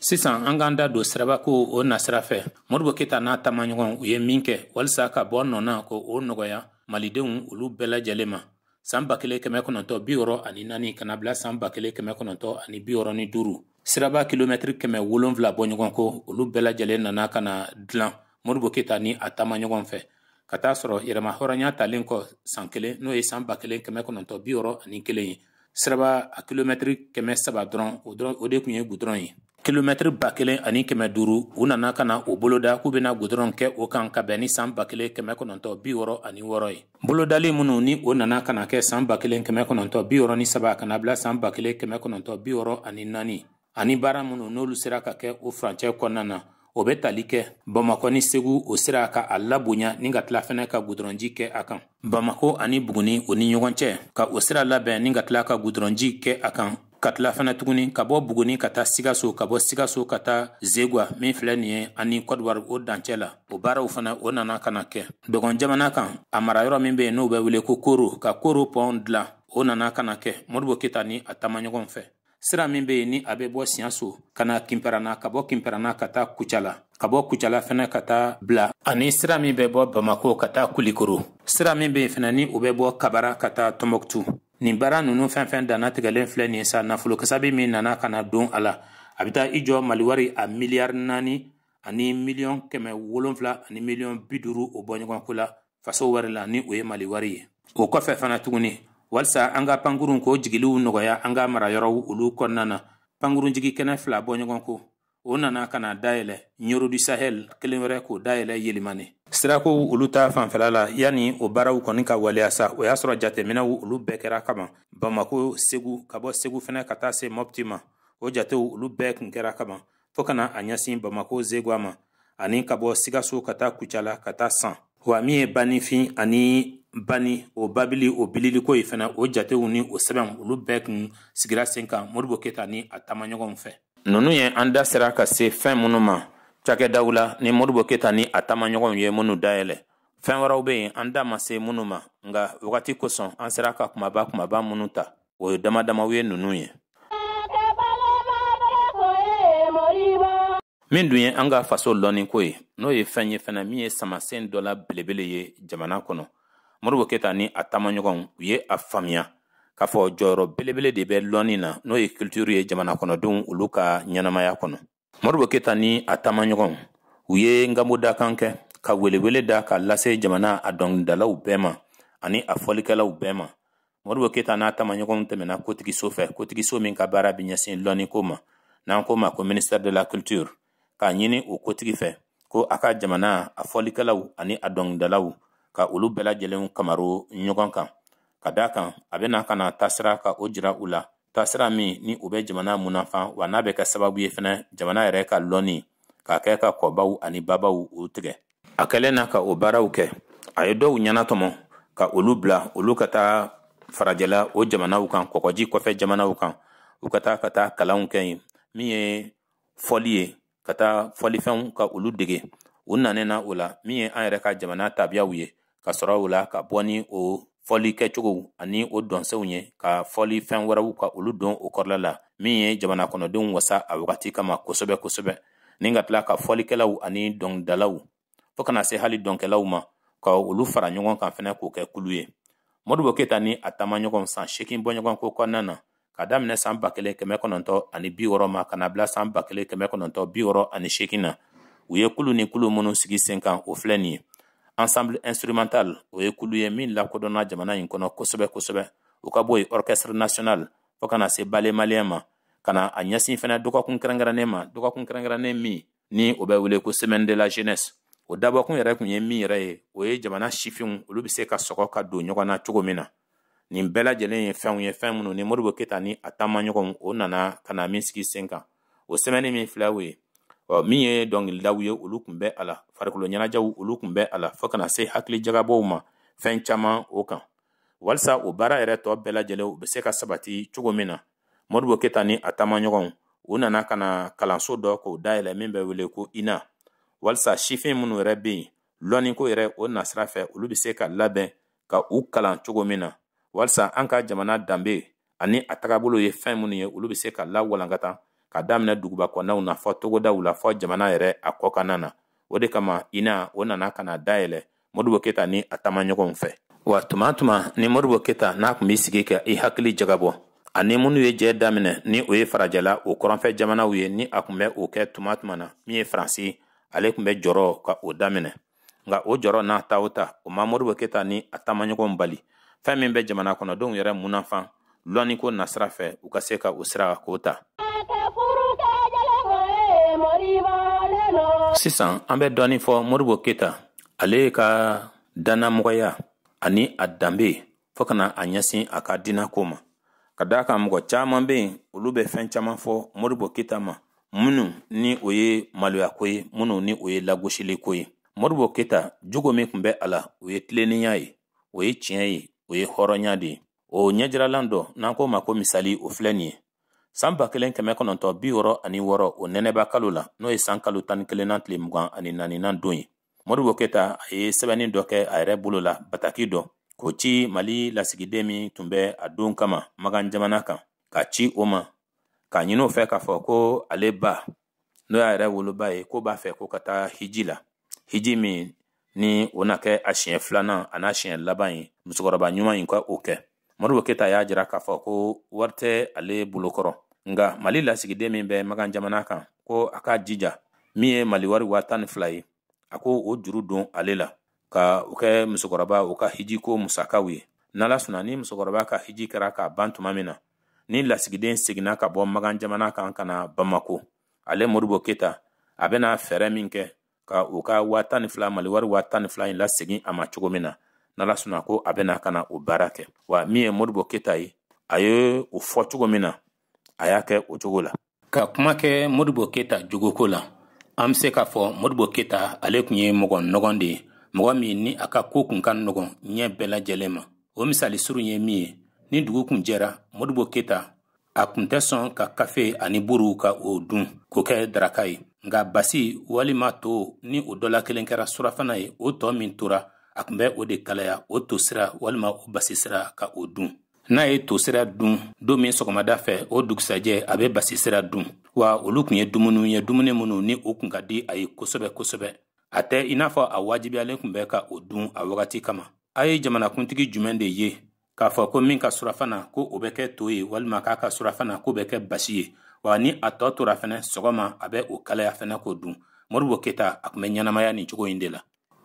Sisan an k'an da don sirabako o nasira fɛ. Modibo Keyita n'a taamaɲɔgɔn, u ye min kɛ walisa ka bɔ nɔ na, ko o nɔgɔya malidenw olu bɛɛ lajɛlen ma san 1964 ka na bila san 1965, siraba kilomɛtiri 700 bɔ ɲɔgɔn ko, olu bɛɛ lajɛlen nana ka na dilan Modibo Keyita ni a taamaɲɔgɔn fɛ, ka taa sɔrɔ yɛrɛma hɔrɔnya talen kɔ san kelen, n'o ye san 1961 ye. Siraba a kilomɛtiri 300 dɔrɔn, o dɔrɔn o de tun ye gudɔrɔn ye. Kilomɛtiri 1500, u nana ka na o boloda k'u bɛna gudɔrɔn kɛ o kan ka bɛn ni san 1966 ye. Bolodali minnu ni o nana ka na kɛ san 1963 ka na bila san 1964, ani baara minnu n'olu sera ka kɛ o furancɛ kɔnɔna na, o bɛ tali kɛ Bamakɔ ni Segu o sira ka a labonya ni ka tila fɛnɛ ka gudɔrɔnji kɛ a kan, Bamako ani Buguni o ni ɲɔgɔn cɛ, ka o sira labɛn ni ka tila ka gudɔrɔnji kɛ a kan, ka tila fɛnɛ tuguni ka bɔ Buguni ka taa Sikaso, ka bɔ Sikaso ka taa Zegwa min filɛ nin ye ani Kɔdiwari o dancɛ la. O baaraw fana, o nana ka na kɛ Dɔgɔn jamana kan, a marayɔrɔ min bɛ yen n'o bɛ wele ko Koro, ka Koro pɔn dilan, o nana ka na kɛ Modibo Keyita ni a taamaɲɔgɔnw fɛ. Sira min bɛ yen ni a bɛ bɔ Siyaso ka na Kinpɛrana, ka bɔ Kinpɛrana ka taa Kucala, ka bɔ Kucala fɛnɛ ka taa bila, ani sira min bɛ bɔ Bamako ka taa Kulikoro, sira min bɛ yen fɛnɛ ni o bɛ bɔ Kabara ka taa Tɔnbɔkutu, nin baara ninnu fɛn fɛn dannatigɛlen filɛ nin sa, nafolo kasabi min nana ka na don a la, a bɛ taa i jɔ Mali wari a miliyari 4 ani miliyɔn 700 ani miliyɔn 50 o bɔ ɲɔgɔnko la faso wari la, ni o ye Mali wari ye. O kɔfɛ fana tuguni, walisa an ka pankurun k'o jigiliw nɔgɔya an ka marayɔrɔw olu kɔnɔna na, pankurunjigi kɛnɛ fila bɔ ɲɔgɔn ko, o nana ka na dayɛlɛ Ɲoro du Sahel, kelen wɛrɛ k'o dayɛlɛ Yelimane. Sirako olu ta fanfɛla la, yanni o baaraw kɔni ka waleya sa, o y'a sɔrɔ jateminɛw olu bɛɛ kɛra kaban. Bamako Segu, ka bɔ Segu fɛnɛ ka taa se Mɔpti ma, o jatew olu bɛɛ kun kɛra kaban, fo ka na a ɲɛsin Bamako Zegwa ma, ani ka bɔ Sikaso ka taa Kucala, ka taa San. Wa min ye Banifin ani Bani o babili o bililiko ye fɛnɛ, o jatew ni o sɛbɛnw olu bɛɛ kun sigira sen kan Modibo Keyita ni a taamaɲɔgɔnw fɛ. Ninnu ye an da sera ka se fɛn minnu ma cakɛdaw la ni Modibo Keyita ni a taamaɲɔgɔnw ye minnu dayɛlɛ. Fɛn wɛrɛw bɛ yen an da ma se minnu ma, nka wagati kosɔn, an sera ka kumaba kumaba minnu ta, o ye dama damaw ye ninnu ye. Min dun ye an ka faso lɔnniko ye, n'o ye fɛn ye fɛnɛ min ye samasen dɔ la belebele ye jamana kɔnɔ, Modibo Keyita ni a taamaɲɔgɔnw, u ye a faamuya k'a fɔ jɔyɔrɔ belebele de bɛ lɔnni na, n'o ye culture ye, jamana kɔnɔdenw olu ka ɲɛnamaya kɔnɔ. Modibo Keyita ni a taamaɲɔgɔnw, u ye ngambodakan kɛ ka welewele da ka lase jamana a dɔnkilidalaw bɛɛ ma ani a fɔlikɛlaw bɛɛ ma. Modibo Keyita n'a taamaɲɔgɔnw tɛmɛna kotigiso fɛ, kotigiso min ka baara bɛ ɲɛsin lɔnniko ma, n'an ko ma ko ministère de la culture, k'a ɲini o kotigi fɛ ko a ka jamana a fɔlikɛlaw ani a dɔnkilidalaw ka olu bɛɛ lajɛlen kamaro ɲɔgɔn kan, ka da kan a bɛna ka na taasira ka o jira u la, taasira min ni o bɛ jamana munafan, wa n'a bɛ kɛ sababu ye fɛnɛ jamana yɛrɛ ka lɔnni k'a kɛ ka kɔbaw ani babaw o tigɛ. A kɛlen na ka o baaraw kɛ, a ye dɔw ɲɛnatɔmɔ ka olu bila olu ka taa farajɛla o jamanaw kan, kɔgɔji kɔfɛ jamanaw kan, u ka taa ka taa kalanw kɛ yen min ye fɔli ye, ka taa fɔlifɛnw ka olu dege. U nanen na o la, min ye an yɛrɛ ka jamana tabiyaw ye, ka sɔrɔ o la ka bɔ ni o fɔli kɛcogow ani o dɔnsenw ye, ka fɔli fɛn wɛrɛw ka olu don o kɔrɔla la, min ye jamana kɔnɔdenw wasa a wagati kama kosɛbɛ kosɛbɛ, ni ka tila ka fɔlikɛlaw ani dɔnkilidalaw, fo kana se hali dɔnkɛlaw ma, ka olu fara ɲɔgɔn kan fɛnɛ k'o kɛ kulu ye. Modibo Keyita ni a taamaɲɔgɔnw, san 8 bɔɲɔgɔnko kɔnɔna na, ka daminɛ san 1960 ma ka na bila san 1968 na, u ye kulu ni kulu minnu sigi sen kan, o filɛ nin ye: Ensemble instrumental, o ye kulu ye min lakodɔnna jamana in kɔnɔ kosɛbɛ kosɛbɛ. U ka bɔ yen, Orchestre national, fo kana se Ballet malien ma, ka na a ɲɛsin fɛnɛ dɔgɔkun kɛrɛnkɛrɛnnen ma, dɔgɔkun kɛrɛnkɛrɛnnen min ni o bɛ wele ko Semaine de la jeunesse. O dabɔkun yɛrɛ kun ye min yɛrɛ ye, o ye jamana sifinw olu bɛ se ka sɔgɔ ka don ɲɔgɔn na cogo min na. Nin bɛɛ lajɛlen ye fɛnw ye, fɛn minnu ni Modibo Keyita ni a taamaɲɔgɔnw o nana ka na min sigi sen kan. O semaine min filɛ, o ye ɔ min ye dɔnkilidaw ye, olu tun bɛ a la, farikolo ɲɛnajɛw olu tun bɛ a la, fo kana se hakili jagabɔw ma, fɛn caman o kan, walisa o baara yɛrɛ tɔ bɛɛ lajɛlen u bɛ se ka sabati cogo min na. Modibo Keyita ni a taamaɲɔgɔnw, u nana ka na kalanso dɔ k'o dayɛlɛ min bɛ wele ko INA, walisa sifin minnu yɛrɛ bɛ yen lɔnniko yɛrɛ o nasira fɛ, olu bɛ se ka labɛn ka u kalan cogo min na, walisa an ka jamana danbe ani a tagabolo ye fɛn minnu ye, olu bɛ se ka lawalankata. Ka daminɛ duguba kɔnɔnaw na fɔ togodaw la fɔ jamana yɛrɛ a kɔkanna na. O de kama INA o nana ka na dayɛlɛ Modibo Keyita ni a taamaɲɔgɔnw fɛ. Wa tuma tuma ni Modibo Keyita n'a tun b'i sigi ka i hakili jagabɔ ani minnu ye jɛ daminɛ ni o ye farajɛla o kɔrɔnfɛ jamanaw ye, ni a tun bɛ o kɛ tuma tuma na, min ye Faransi, ale tun bɛ jɔrɔ ka o daminɛ. Nka o jɔrɔ n'a ta o ta, o ma Modibo Keyita ni a taamaɲɔgɔnw bali fɛn min bɛ jamana kɔnɔdenw yɛrɛ munafan lɔnniko nasira fɛ, u ka se ka o sira k'o ta. Sisan an bɛ dɔɔnin fɔ Modibo Keyita ale ka dannamɔgɔya ani a danbe fo ka na a ɲɛsin a ka diinɛko ma. Ka d'a kan mɔgɔ caman bɛ yen, olu bɛ fɛn caman fɔ Modibo Keyita ma, minnu ni o ye maloyako ye, minnu ni o ye lagosiliko ye. Modibo Keyita jogo min tun bɛ a la, o ye tilennenya ye, o ye tiɲɛ ye, o ye hɔrɔnya de ye. O ɲɛjiralan dɔ n'an k'o ma ko misali, o filɛ nin ye. San 1966, o nɛnɛba kalo la, n'o ye san kalo 11nan tile 24nan don ye, Modibo Keyita a ye sɛbɛnni dɔ kɛ a yɛrɛ bolo la, bataki dɔ, k'o ci Mali lasigiden min tun bɛ a don kama Magan jamana kan, ka ci o ma k'a ɲini o fɛ k'a fɔ ko ale ba, n'o y'a yɛrɛ woloba ye, k'o b'a fɛ ko ka taa hiji la, hiji min ni o na kɛ a siɲɛ filanan a n'a siɲɛ laban ye, musokɔrɔba ɲuman in ka o kɛ. Modibo Keyita y'a jira k'a fɔ ko wari tɛ ale bolokɔrɔ, nka Mali lasigiden min bɛ Magan jamana kan, ko a k'a jija min ye Mali wari 12,000 ye, a ko o juru don ale la ka o kɛ musokɔrɔba o ka hijiko musakaw ye. N'Ala sɔnna, ni musokɔrɔba ka hiji kɛra k'a ban tuma min na, ni lasigiden seginna ka bɔ Magan jamana kan ka na Bamako, ale Modibo Keyita a bɛna fɛɛrɛ min kɛ ka u ka 12,000, Mali wari 12,000 in lasegin a ma cogo min na, n'Ala sɔnna ko a bɛna ka na o baara kɛ. Wa min ye Modibo Keyita ye, a ye o fɔ cogo min na, a y'a kɛ o cogo la. Ka kuma kɛ Modibo Keyita jogoko la, an bɛ se k'a fɔ Modibo Keyita ale tun ye mɔgɔ nɔgɔn de ye, mɔgɔ min ni a ka ko kun ka nɔgɔn ɲɛ bɛɛ lajɛlen ma. O misali surun ye min ye, ni dugu kun jɛra, Modibo Keyita a kun tɛ sɔn ka kafe ani buru ka o dun k'o kɛ daraka ye, nka basi walima to ni o dɔ la kelen kɛra surafana ye, o tɔ min tora, a tun bɛ o de kalaya, o to sira walima o basi sira, ka o dun. N'a ye to sira dun don min sɔgɔmada fɛ, o dugusajɛ a bɛ basi sira dun. Wa olu tun ye dumuniw ye, dumuni minnu ni o kun ka di a ye kosɛbɛ kosɛbɛ. A tɛ i n'a fɔ a wajibiyalen tun bɛ ka o dun a wagati kama. A ye jamanakuntigi jumɛn de ye k'a fɔ ko min ka surafana ko o bɛ kɛ to ye, walima k'a ka surafana k'o bɛ kɛ basi ye, wa ni a tɔ tora fɛnɛ sɔgɔma, a bɛ o kalaya fɛnɛ k'o dun? Modibo Keyita a tun bɛ ɲɛnamaya nin cogo in de la.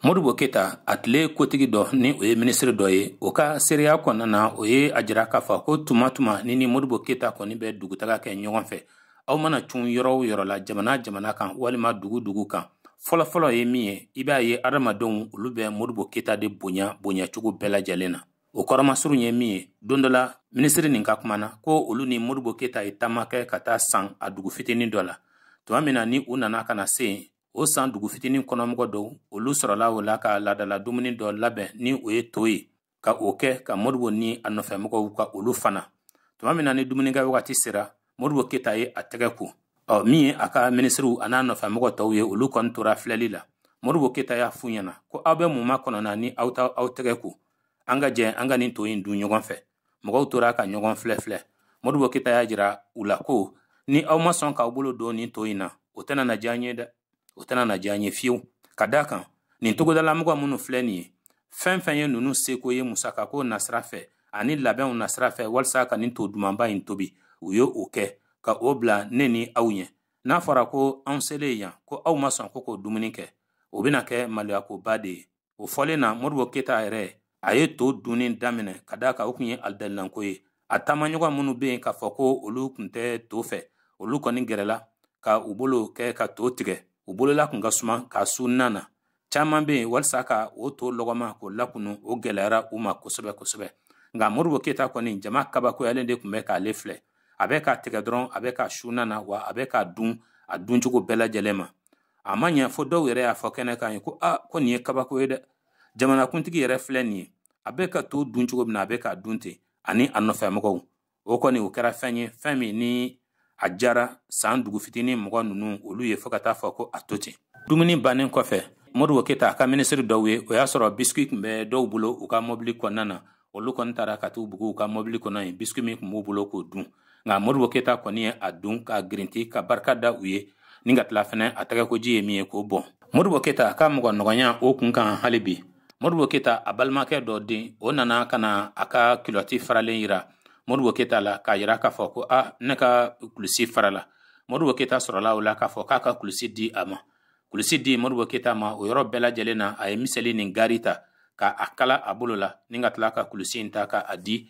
Modibo Keyita a tile kotigi dɔ, ni o ye minisiri dɔ ye, o ka seereya kɔnɔna na, o ye a jira k'a fɔ ko tuma tuma ni Modibo Keyita kɔni bɛ dugutaga kɛ ɲɔgɔn fɛ, aw mana cun yɔrɔ o yɔrɔ la, jamana jamana kan walima dugu dugu kan, fɔlɔfɔlɔ ye min ye, i b'a ye adamadenw olu bɛ Modibo Keyita de bonya bonyacogo bɛɛ lajɛlen na. O kɔrɔmasurun ye min ye, don dɔ la minisiri nin ka kuma na ko olu ni Modibo Keyita ye taama kɛ ka taa San a dugu fitinin dɔ la. Tuma min na ni u nana ka na se yen, o San dugu fitinin kɔnɔmɔgɔ dɔw olu sɔrɔla o la ka laadala dumuni dɔ labɛn, ni o ye to ye, ka o kɛ ka Modibo ni a nɔfɛmɔgɔw ka olu fana. Tuma min na ni dumunikɛ wagati sera, Modibo Keyita ye a tɛgɛ ko. Ɔ min ye a ka minisiriw a n'a nɔfɛmɔgɔ tɔw ye, olu kɔni tora filɛli la. Modibo Keyita y'a f'u ɲɛna ko aw bɛ mun ma kɔnɔ na ni aw t'aw tɛgɛ ko? An ka jɛ an ka nin to in dun ɲɔgɔn fɛ. Mɔgɔw tora ka ɲɔgɔn filɛ filɛ. Modibo Keyita y'a jira u la ko ni aw ma sɔn k'aw bolo don nin to in na, o tɛna na diya n ye dɛ, o tɛna na diya n ye fiyewu. Ka d'a kan nin togodalamɔgɔ minnu filɛ nin ye, fɛn fɛn ye ninnu seko ye musakako nasira fɛ ani labɛnw nasira fɛ walasa ka nin to dumanba in tobi, u ye o kɛ ka o bila ne ni aw ɲɛ. N'a fɔra ko anw selen yan ko aw ma sɔn ko k'o dumuni kɛ, o bɛna kɛ maloyakoba de ye. O fɔlen na, Modibo Keyita yɛrɛ a ye to dunni daminɛ, ka d'a kan o tun ye alidalilanko ye. A taamaɲɔgɔn minnu bɛ yen k'a fɔ ko olu tun tɛ to fɛ, olu kɔni gɛrɛla ka u bolo kɛ ka to tigɛ. U bolola tun ka suma k'a su na na. Caman bɛ yen, walasa ka o to lɔgɔma k'o lakunu, o gɛlɛyara u ma kosɛbɛ kosɛbɛ. Nka Modibo Keyita kɔni, jama kabakoyalen de tun bɛ k'ale filɛ. A bɛ k'a tigɛ dɔrɔn, a bɛ k'a su na na, wa a bɛ k'a dun a duncogo bɛɛ lajɛlen ma. A ma ɲɛ fo dɔw yɛrɛ y'a fɔ kɛnɛ kan ye ko aa, ko nin ye kabako ye dɛ, jamanakuntigi yɛrɛ filɛ nin ye, a bɛ ka to dun cogo min na, a bɛ k'a dun ten, ani a nɔfɛmɔgɔw. O kɔni o kɛra fɛn ye, fɛn min ni a jara San dugu fitinin mɔgɔ ninnu olu ye, fo ka taa fɔ ko a to ten. Dumuni bannen kɔfɛ, Modibo Keyita a ka minisiri dɔw ye, o y'a sɔrɔ biscuit tun bɛ dɔw bolo u ka mɔbili kɔnɔna na, olu kɔni taara ka t'u bugu u ka mɔbili kɔnɔ yen, biscuit min tun b'u bolo k'o dun. Nka Modibo Keyita kɔni ye a dun k'a girinti ka barika da u ye, ni ka tila fɛnɛ a tɛgɛkoji ye min ye k'o bɔn. Modibo Keyita ka mɔgɔ nɔgɔnya o kun kan hali bi. Modibo Keyita a balimakɛ dɔ den, o nana ka na a ka kilɔti faralen yira Modibo Keyita la, k'a yira k'a fɔ ko a ne ka kulusi farala. Modibo Keyita sɔrɔla o la k'a fɔ k'a ka kulusi di a ma. Kulusi di Modibo Keyita ma, o yɔrɔ bɛɛ lajɛlen na a ye miseli nin gari ta ka a kala a bolo la, ni ka tila ka kulusi in ta ka a di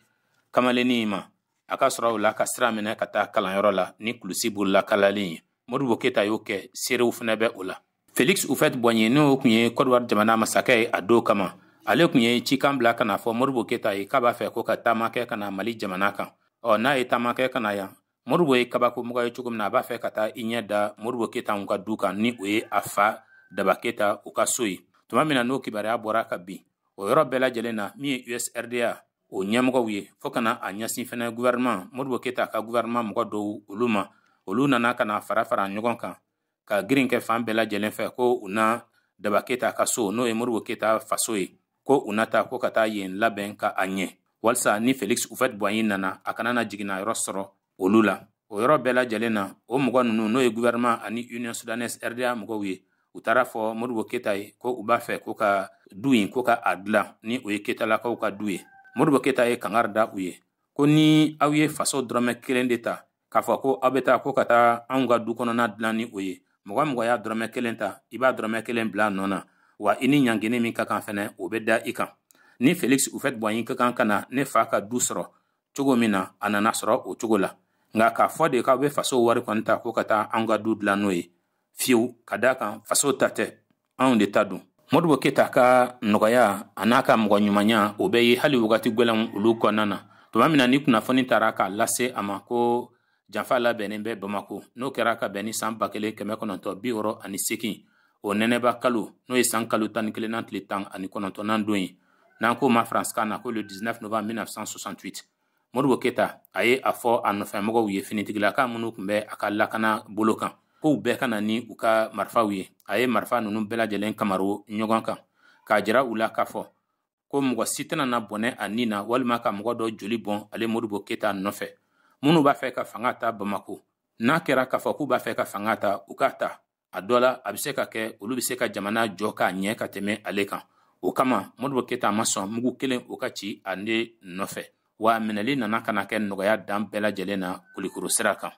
kamalennin in ma. A ka sɔrɔ o la ka sira minɛ ka taa kalanyɔrɔ la ni kulusi bolola kalalen ye. Modibo Keyita y'o kɛ, seerew fana bɛ o la. Felix Houphouët-Boigny, n'o tun ye Côte d'Ivoire jamana masakɛ ye a don kama, ale tun ye cikan bila ka na fɔ Modibo Keyita ye k'a b'a fɛ ko ka taama kɛ ka na Mali jamana kan. Ɔ n'a ye taama kɛ ka na yan, Modibo ye kabakomɔgɔ ye cogo min na, a b'a fɛ ka taa i ɲɛ da Modibo Keyita ka du kan, ni o ye a fa Daba Keyita u ka so ye. Tuma min na n'o kibaruya bɔra ka bin, o yɔrɔ bɛɛ lajɛlen na, min ye USRDA o ɲɛmɔgɔw ye, fo ka na a ɲɛsin fɛnɛ gouvernement, Modibo Keyita ka gouvernement mɔgɔ dɔw olu ma, olu nana ka na fara fara ɲɔgɔn kan ka girin kɛ fan bɛɛ lajɛlen fɛ ko u na Daba Keyita ka so, n'o ye Modibo Keyita faso ye, ko u na taa ko ka taa yen labɛn ka a ɲɛ, walisa ni Felix Houphouët-Boigny nana, a kana na jiginna yɔrɔ sɔrɔ olu la. O yɔrɔ bɛɛ lajɛlen na, o mɔgɔ ninnu, n'o ye gouvernement ani Union Soudanaise RDA mɔgɔw ye, u taara fɔ Modibo Keyita ye ko u b'a fɛ ko ka du in ko ka a dilan, ni o ye Keyitalakaw ka du ye. Modibo Keyita ye kangari da u ye ko ni aw ye faso dɔrɔmɛ kelen de ta k'a fɔ ko aw bɛ taa ko ka taa anw ka du kɔnɔna dilan ni o ye, mɔgɔ mɔgɔ y'a dɔrɔmɛ kelen ta, i b'a dɔrɔmɛ kelen bila a nɔ na, wa i ni ɲangini min ka kan fɛnɛ, o bɛ da i kan. Ni Felix Houphouët-Boigny ka kan ka na ne fa ka du sɔrɔ cogo min na, a nana sɔrɔ o cogo la. Nka k'a fɔ de k'aw bɛ faso wari kɔni ta ko ka taa anw ka du dilan n'o ye, fiyewu, ka d'a kan faso ta tɛ, anw de ta don. Modibo Keyita ka nɔgɔya a n'a ka mɔgɔ ɲumanya, o bɛ ye hali wagati gɛlɛnw olu kɔnɔna na. Tuma min na ni kunnafoni taara k'a lase a ma ko janfa labɛnnen bɛ Bamako, n'o kɛra ka bɛn ni san 1968 o nɛnɛba kalo, n'o ye san kalo 11nan tile 19nan don ye, n'an k'o ma faransikan na ko le 19 novembre 1968, Modibo Keyita a ye a fɔ a nɔfɛmɔgɔw ye, finitigilaka minnu tun bɛ a ka lakana bolo kan, k'u bɛɛ ka na ni u ka marifaw ye. A ye marifa ninnu bɛɛ lajɛlen kamaro ɲɔgɔn kan k'a jira u la k'a fɔ ko mɔgɔ si tɛna na bɔnɛ a nin na walima ka mɔgɔ dɔ joli bɔn ale Modibo Keyita nɔfɛ. Minnu b'a fɛ ka fanga ta Bamako, n'a kɛra k'a fɔ k'u b'a fɛ ka fanga ta, u k'a ta. A dɔ la, a bɛ se ka kɛ olu bɛ se ka jamana jɔ k'a ɲɛ ka tɛmɛ ale kan. O kama Modibo Keyita ma sɔn mugu kelen o ka ci ale nɔfɛ, wa minɛli nana ka na kɛ nɔgɔya dan bɛɛ lajɛlen na Kulikoro sira kan.